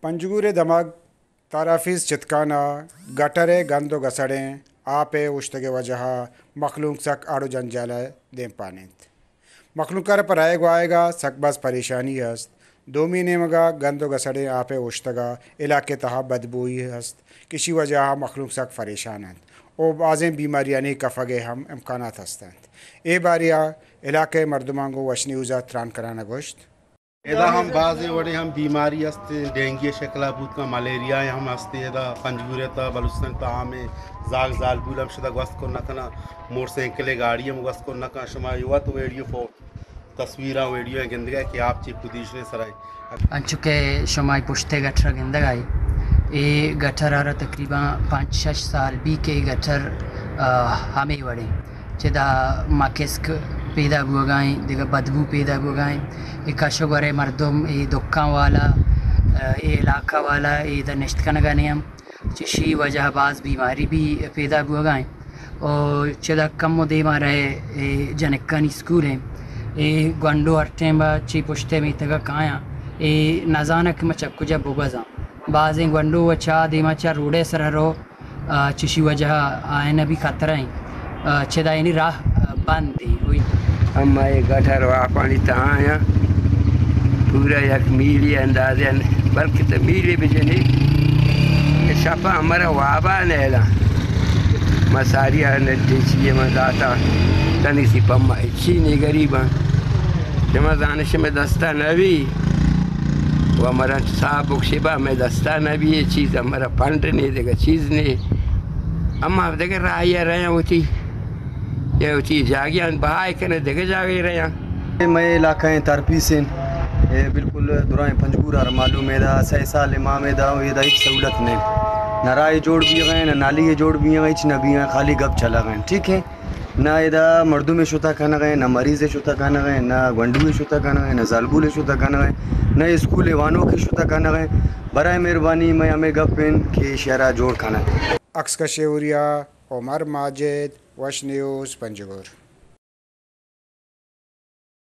پنجگور ءِ دمگ تارافیز چتکان ءَ گٹر ءِ گند ءُ گسڑیں آپ ءِ اوشتگ ءِ وجہ ءَ مخلوق سک اڑ ءُ جنجال ءِ دیمپان اِنت۔ مخلوق ءَ را پہ رہگ ءُ آیگ ءَ سک باز پریشانی است۔ دومی نیمگ ءَ گند ءُ گسڑیں آپ ءِ اوشتگ ءَ علاقہ ءِ تہا بدبوئی است، کہ اشی وجہ ءَ مخلوق سک پریشان اِنت ءُ بازیں بیماریانی کفگ ءِ ہم امکانات ہست اَنت۔ اے باریا علاقہ ءِ مردماں گوں وش نیوز ءَ تران کنان ءَ گوشت۔ ادا ہم بازیں وڑیں ہم بیماری است، ڈینگی شکل ءَ بوت کن، ملیریا ہم است۔ ادا پنجگور ءِ تہا، بلوچستان ءِ تہا عام ایں، زاگ زالبول ہم شدا گوست کن نہ کناں، موٹر سائیکل ءِ گاڑی ہم گوست کن نہ کناں۔ شما اے وت ویڈیو فوٹو، تصویراں، ویڈیو گندگ ءَ کہ آپ چی پوزیشن ءِ سرا ایں۔ انچو کہ شما اے پشت ءِ گٹر ءَ گندگ ءَ ئے، اے گٹر ءَ را تقریباً پنچ شش سال بی کہ اے گٹر، آ، ہمے وڑیں۔ چدا مکسک پیدا بوگا ایں، دگہ بدبو پیدا بوگا ایں۔ اے کش ءُ گور ءِ مردم، اے دکان والا، اے علاقہ والا، اے ادا نشت کنگا نہ اَنت۔ چشی وجہ ءَ باز بیماری بھی پیدا بوگا ایں۔ او چدا کمو دیما رہے، اے جنکانی اسکول ایں۔ اے گونڈو ہر ٹائم ءَ چی پشت ءِ میتگ ءَ کایاں۔ اے نزاناں کہ ما چہ کجا بگوزاں۔ بازیں گونڈو ءَ چا دیما چہ روڈ ءِ سرا رو، آ، چشی وجہ ءَ آیان ءَ بھی خطرہ ایں، آ، چدا یعنی راہ، آ، بند ایں۔ اما اے گٹر ءُ آپانی تہا آیاں پورا یک میلے اندازے، بلکہ تو میلے بجنے، اے شپا ہمرا وابا نیلاں۔ ما ساری ءَ نٹے چیے ما داتا، تنی سی پما ہچی نی غریباں۔ شما زانے شمے دستا نبی، و ہمرا صاحب بکشے با ہمے دستا نبی، اے چیز ہمرا فنڈ نے، دگہ چیز نے۔ اما دگہ راہی ءَ رہیاں وتی، یا وتی جاگہاں بہائے کنے دگہ جاگہے رہیاں۔ اے مئے علاقہ ایں تارپیس ایں، اے بالکل درائیں پنجگور ءَ را معلوم ایں، ادا سئے سال امام ادا، ادا ہچ سہولت نیں۔ نہ راہ جوڑ بیغیں، نہ نالی جوڑ بیغیں، ہچ نہ بیغیں، خالی گپ چلغیں، ٹھیک ہے۔ نہ ادا مردمے شتا کنغیں، نہ مریضے شتا کنغیں، نہ گونڈوے شتا کنغیں، نہ زالبولے شتا کنغیں، نہ اسکولے وانوکے شتا کنغیں۔ برائے مہربانی مئے ہمے گپ ایں کہ شہرا جوڑ کنغ۔ عکس کش ءُ وریا عمر ماجد، وش نیوز، پنجگور۔